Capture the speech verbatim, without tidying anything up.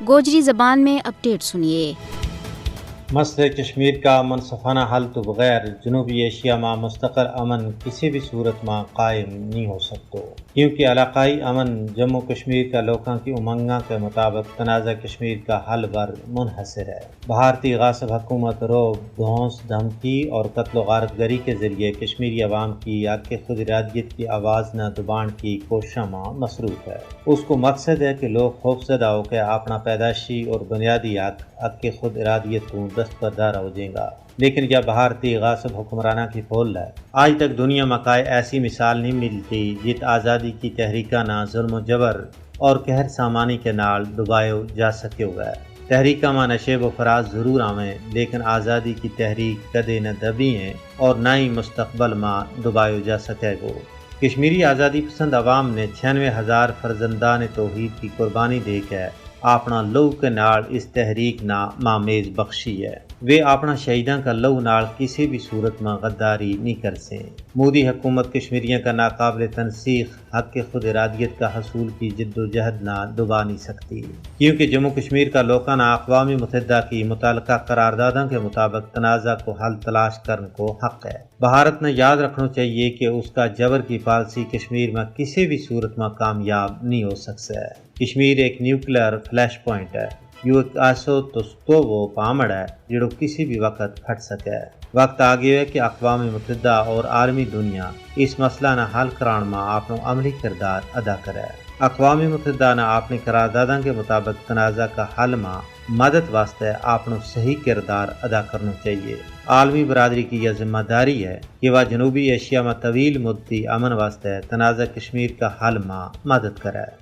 گوجری زبان میں اپڈیٹ سنیے۔ مسئلہ کشمیر کا منصفانہ حل تو بغیر جنوبی ایشیا ما مستقر امن کسی بھی صورت ما قائم نہیں ہو سکتو، کیونکہ علاقائی امن جموں کشمیر کا لوکاں کی امنگاں کے مطابق تنازعہ کشمیر کا حل بر منحصر ہے۔ بھارتی غاصب حکومت روب، دھونس، دھمکی اور قتل و غارت گری کے ذریعے کشمیری عوام کی حق خود ارادیت کی آواز نہ دبان کی کوششاں ما مصروف ہے۔ اس کو مقصد ہے کہ لوگ خوفزدہ ہو کے اپنا پیدائشی اور بنیادی حق حق خود ارادیت کو دستبردار ہو جائیں گا۔ لیکن یا بھارتی غاصب حکمراناں کی پھول ہے؟ آج تک دنیا ما کائے ایسی مثال نہیں ملتی جت آزادی کی تحریکاں نا ظلم و جبر اور قہر سامانی کے نال دبایو جا سکیو ہے۔ تحریکاں ما نشیب و فراز ضرور آویں، لیکن آزادی کی تحریک کدے نہ دبی ہیں اور نہ ہی مستقبل ما دبایو جا سکے گو۔ کشمیری آزادی پسند عوام نے چھیانوے ہزار فرزندان توحید کی قربانی دے کے آپنا لہو کے نال اس تحریک نا مامیز بخشی ہے۔ ویہ آپنا شہیداں کا لہو نال کسی بھی صورت ما غداری نہیں کرسیں۔ مودی حکومت کشمیریاں کا ناقابل تنسیخ حق خود ارادیت کا حصول کی جدوجہد نا دبا نہیں سکتی، کیونکہ جموں کشمیر کا لوکاں نا اقوام متحدہ کی متعلقہ قرارداداں کے مطابق تنازعہ کو حل تلاش کرن کو حق ہے۔ بھارت نا یاد رکھنو چاہیے کہ اس کا جبر کی پالیسی کشمیر ما کسی بھی صورت ما کامیاب نہیں ہو سکسے۔ کشمیر ایک نیوکلیئر فلیش پوائنٹ ہے۔ یوہ ایک ایسو تستو و پامڑ ہے جڑو کسی بھی وقت پھٹ سکے۔ وقت آ گیو ہے کہ اقوام متحدہ اور عالمی دنیا اس مسئلہ نا حل کران ما آپنو عملی کردار ادا کرے۔ اقوام متحدہ نا آپنی قرارداداں کے مطابق تنازعہ کا حل ما مدد واسطے آپنو صحیح کردار ادا کرنو چاہیے۔ عالمی برادری کی یہ ذمہ داری ہے کہ وہ جنوبی ایشیا ما طویل مدتی امن واسطے تنازعہ کشمیر کا حل ما مدد کرے۔